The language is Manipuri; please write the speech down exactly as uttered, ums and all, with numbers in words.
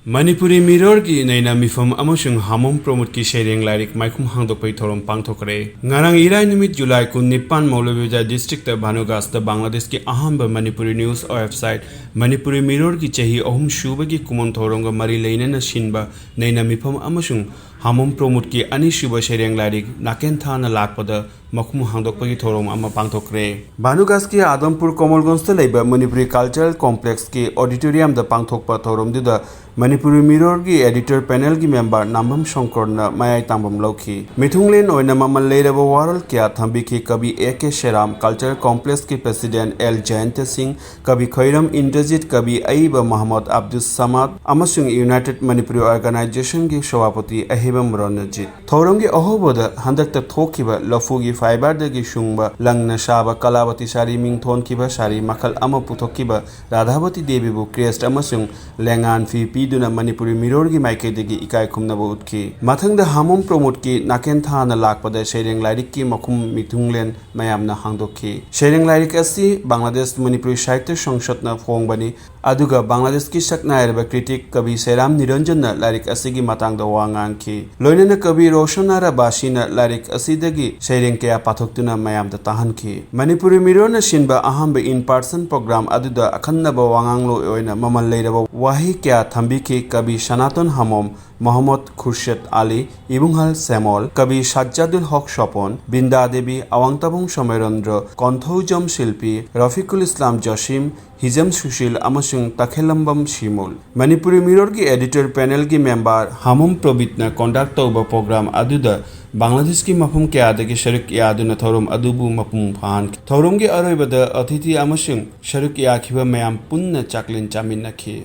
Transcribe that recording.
ꯃꯅꯤꯄꯨꯔꯤ ꯃꯤꯔꯣꯔꯒꯤ ꯅꯩꯅ ꯃꯤꯐꯝ ꯑꯃꯁꯨꯡ ꯍꯥꯃꯣꯝ ꯄ꯭ꯔꯃꯣꯗꯀꯤ ꯁꯩꯔꯦꯡ ꯂꯥꯏꯔꯤꯛ ꯃꯥꯏꯈꯨꯝ ꯍꯥꯡꯗꯣꯛꯄꯒꯤ ꯊꯧꯔꯝ ꯄꯥꯡꯊꯣꯛꯈ꯭ꯔꯦ꯫ ꯉꯔꯥꯡ ꯏꯔꯥꯏ ꯅꯨꯃꯤꯠ, ꯖꯨꯂꯥꯏ ꯀꯨꯟꯅꯤꯄꯥꯟ, ꯃꯧꯂꯚꯤꯕꯥꯖꯥꯔ ꯗꯤꯁꯇ꯭ꯔꯤꯛꯇ ꯚꯥꯅꯨꯒꯥꯁꯇ ꯕꯪꯒ꯭ꯂꯥꯗꯦꯁꯀꯤ ꯑꯍꯥꯟꯕ ꯃꯅꯤꯄꯨꯔꯤ ꯅ꯭ꯌꯨꯁ ꯋꯦꯕꯁꯥꯏꯠ ꯃꯅꯤꯄꯨꯔꯤ ꯃꯤꯔꯣꯔꯒꯤ ꯆꯍꯤ ꯑꯍꯨꯝ ꯁꯨꯕꯒꯤ ꯀꯨꯃꯣꯟ ꯊꯧꯔꯝꯒ ꯃꯔꯤ ꯂꯩꯅꯅ ꯁꯤꯟꯕ ꯅꯩꯅ ꯃꯤꯐꯝ ꯑꯃꯁꯨꯡ ꯍꯥꯃꯣꯝ ꯄ꯭ꯔꯃꯣꯗꯀꯤ ꯑꯅꯤꯁꯨꯕ ꯁꯩꯔꯦꯡ ꯂꯥꯏꯔꯤꯛ ꯅꯥꯀꯦꯟ ꯊꯥꯅ ꯂꯥꯛꯄꯗ ꯃꯈꯨꯝ ꯍꯥꯡꯗꯣꯛꯄꯒꯤ ꯊꯧꯔꯝ ꯑꯃ ꯄꯥꯡꯊꯣꯛꯈ꯭ꯔꯦ꯫ ꯚꯥꯅꯨꯒꯥꯁꯀꯤ ꯑꯥꯗꯝꯄꯨꯔ ꯀꯣꯃꯜꯒꯟꯖꯇ ꯂꯩꯕ ꯃꯅꯤꯄꯨꯔꯤ ꯀꯜꯆꯔꯦꯜ ꯀꯣꯝꯄ꯭ꯂꯦꯛꯁꯀꯤ ꯑꯣꯗꯤꯇꯣꯔꯤꯌꯝꯗ ꯄꯥꯡꯊꯣꯛꯄ ꯊꯧꯔꯝꯗꯨꯗ ꯃꯅꯤꯄꯨꯔꯤ ꯃꯤꯔꯣꯔꯒꯤ ꯑꯦꯗꯤꯇꯔ ꯄꯦꯅꯦꯜꯒꯤ ꯃꯦꯝꯕꯔ ꯅꯥꯝꯕꯝ ꯁꯪꯀꯔꯅ ꯃꯌꯥꯏ ꯇꯥꯡꯕꯝ ꯂꯧꯈꯤ꯫ ꯃꯤꯊꯨꯡꯂꯦꯟ ꯑꯣꯏꯅ ꯃꯃꯜ ꯂꯩꯔꯕ ꯋꯥꯔꯣꯜ ꯀꯌꯥ ꯊꯝꯕꯤꯈꯤ꯫ ꯀꯕꯤ ꯑꯦ ꯀꯦ ꯁꯦꯔꯥꯝ, ꯀꯜꯆꯔꯦꯜ ꯀꯣꯝꯄ꯭ꯂꯦꯛꯁꯀꯤ ꯄ꯭ꯔꯦꯁꯤꯗꯦꯟꯠ ꯑꯦꯜ ꯖꯌꯟꯇ ꯁꯤꯡ, ꯀꯕꯤ ꯈꯣꯏꯔꯝ ꯏꯟꯗ꯭ꯔꯖꯤꯠ, ꯀꯕꯤ ꯑꯏꯕ ꯃꯣꯍꯝꯃꯗ ꯑꯕꯗꯨꯁ ꯁꯃꯥꯗ ꯑꯃꯁꯨꯡ ꯌꯨꯅꯥꯏꯇꯦꯗ ꯃꯅꯤꯄꯨꯔꯤ ꯑꯣꯔꯒꯅꯥꯏꯖꯦꯁꯟꯒꯤ ꯁꯚꯥꯄꯇꯤ ꯑꯍꯦꯕꯝ ꯔꯣꯅꯖꯤꯠ꯫ ꯊꯧꯔꯝꯒꯤ ꯑꯍꯧꯕꯗ ꯍꯟꯗꯛꯇ ꯊꯣꯛꯈꯤꯕ ꯂꯐꯨꯒꯤ ꯐꯥꯏꯕꯔꯗꯒꯤ ꯁꯨꯡꯕ ꯂꯪꯅ ꯁꯥꯕ ꯀꯂꯥꯕꯇꯤ ꯁꯥꯔꯤ ꯃꯤꯡ ꯊꯣꯟꯈꯤꯕ ꯁꯥꯔꯤ ꯃꯈꯜ ꯑꯃ ꯄꯨꯊꯣꯛꯈꯤꯕ ꯔꯥꯙꯥꯕꯇꯤ ꯗꯦꯕꯤꯕꯨ ꯀ꯭ꯔꯦꯁ꯭ꯠ ꯑꯃꯁꯨꯡ ꯂꯦꯡꯉꯥꯟ ꯐꯤ ꯄꯤꯗꯨꯅ ꯃꯅꯤꯄꯨꯔꯤ ꯃꯤꯔꯣꯔꯒꯤ ꯃꯥꯏꯀꯩꯗꯒꯤ ꯏꯀꯥꯏ ꯈꯨꯝꯅꯕ ꯎꯠꯈꯤ꯫ ꯃꯊꯪꯗ ꯍꯥꯃꯣꯝ ꯄ꯭ꯔꯃꯣꯗꯀꯤ ꯅꯥꯀꯦꯟ ꯊꯥꯅ ꯂꯥꯛꯄꯗ ꯁꯩꯔꯦꯡ ꯂꯥꯏꯔꯤꯛꯀꯤ ꯃꯈꯨꯝ ꯃꯤꯊꯨꯡꯂꯦꯟ ꯃꯌꯥꯝꯅ ꯍꯥꯡꯗꯣꯛꯈꯤ꯫ ꯁꯩꯔꯦꯡ ꯂꯥꯏꯔꯤꯛ ꯑꯁꯤ ꯕꯪꯒ꯭ꯂꯥꯗꯦꯁ ꯃꯅꯤꯄꯨꯔꯤ ꯁꯥꯍꯤꯇ꯭ꯌ ꯁꯪꯁꯠꯅ ꯐꯣꯡꯕꯅꯤ꯫ ꯑꯗꯨꯒ ꯕꯪꯒ꯭ꯂꯥꯗꯦꯁꯀꯤ ꯁꯛꯅꯥꯏꯔꯕ ꯀ꯭ꯔꯤꯇꯤꯛ ꯀꯕꯤ ꯁꯦꯔꯥꯝ ꯅꯤꯔꯟꯖꯟꯅ ꯂꯥꯏꯔꯤꯛ ꯑꯁꯤꯒꯤ ꯃꯇꯥꯡꯗ ꯋꯥ ꯉꯥꯡꯈꯤ꯫ ꯂꯣꯏꯅꯅ ꯀꯕꯤ ꯔꯣꯁꯟ ꯑꯥꯔ ꯑꯕꯥꯁꯤꯅ ꯂꯥꯏꯔꯤꯛ ꯑꯁꯤꯗꯒꯤ ꯁꯩꯔꯦꯡ ꯀꯌꯥ ꯄꯥꯊꯣꯛꯇꯨꯅ ꯃꯌꯥꯝꯗ ꯇꯥꯍꯟꯈꯤ꯫ ꯃꯅꯤꯄꯨꯔꯤ ꯃꯤꯔꯣꯜꯅ ꯁꯤꯟꯕ ꯑꯍꯥꯟꯕ in person program ꯑꯗꯨꯗ ꯑꯈꯟꯅꯕ ꯋꯥꯉꯥꯡꯂꯣꯏ ꯑꯣꯏꯅ ꯃꯃꯜ ꯂꯩꯔꯕ ꯋꯥꯍꯩ ꯀꯌꯥ ꯊꯝꯕꯤꯈꯤ꯫ ꯀꯕꯤ ꯁꯅꯥꯇꯟ ꯍꯥꯃꯣꯝ, ꯃꯣꯍꯝꯃꯗ ꯈꯨꯔꯁꯦꯗ ꯑꯂꯤ, ꯏꯕꯨꯡꯍꯜ ꯁꯦꯃꯣꯜ, ꯀꯕꯤ ꯁꯥꯖꯖꯥꯗꯨꯜ ꯍꯛ ꯁꯣꯄꯣꯟ, ꯕꯤꯟꯗꯥ ꯗꯦꯕꯤ, ꯑꯋꯥꯡꯇꯥꯕꯨꯡ ꯁꯣꯃꯦꯔꯟꯗ꯭ꯔ, ꯀꯣꯟꯊꯧꯖꯝ ꯁꯤꯜꯄꯤ, ꯔꯐꯤꯀꯨꯜ ꯏꯁꯂꯥꯝ ꯖꯁꯤꯝ, ꯍꯤꯖꯝ ꯁꯨꯁꯤꯜ ꯑꯃꯁꯨꯡ ꯇꯈꯦꯂꯝꯕꯝ ꯁꯤꯃꯨꯜ꯫ ꯃꯅꯤꯄꯨꯔꯤ ꯃꯤꯔꯣꯜꯒꯤ ꯑꯦꯗꯤꯇꯔ ꯄꯦꯅꯦꯜꯒꯤ ꯃꯦꯝꯕꯔ ꯍꯥꯃꯣꯝ ꯄ꯭ꯔꯕꯤꯠꯅ ꯀꯟꯗꯛ ꯇꯧꯕ ꯄ꯭ꯔꯣꯒ꯭ꯔꯥꯝ ꯑꯗꯨꯗ ꯕꯪꯒ꯭ꯂꯥꯗꯦꯁꯀꯤ ꯃꯐꯝ ꯀꯌꯥꯗꯒꯤ ꯁꯔꯨꯛ ꯌꯥꯗꯨꯅ ꯊꯧꯔꯝ ꯑꯗꯨꯕꯨ ꯃꯄꯨꯡ ꯐꯥꯍꯟꯈꯤ꯫ ꯊꯧꯔꯝꯒꯤ ꯑꯔꯣꯏꯕꯗ ꯑꯇꯤꯊꯤ ꯑꯃꯁꯨꯡ ꯁꯔꯨꯛ ꯌꯥꯈꯤꯕ ꯃꯌꯥꯝ ꯄꯨꯟꯅ ꯆꯥꯛꯂꯦꯟ ꯆꯥꯃꯤꯟꯅꯈꯤ꯫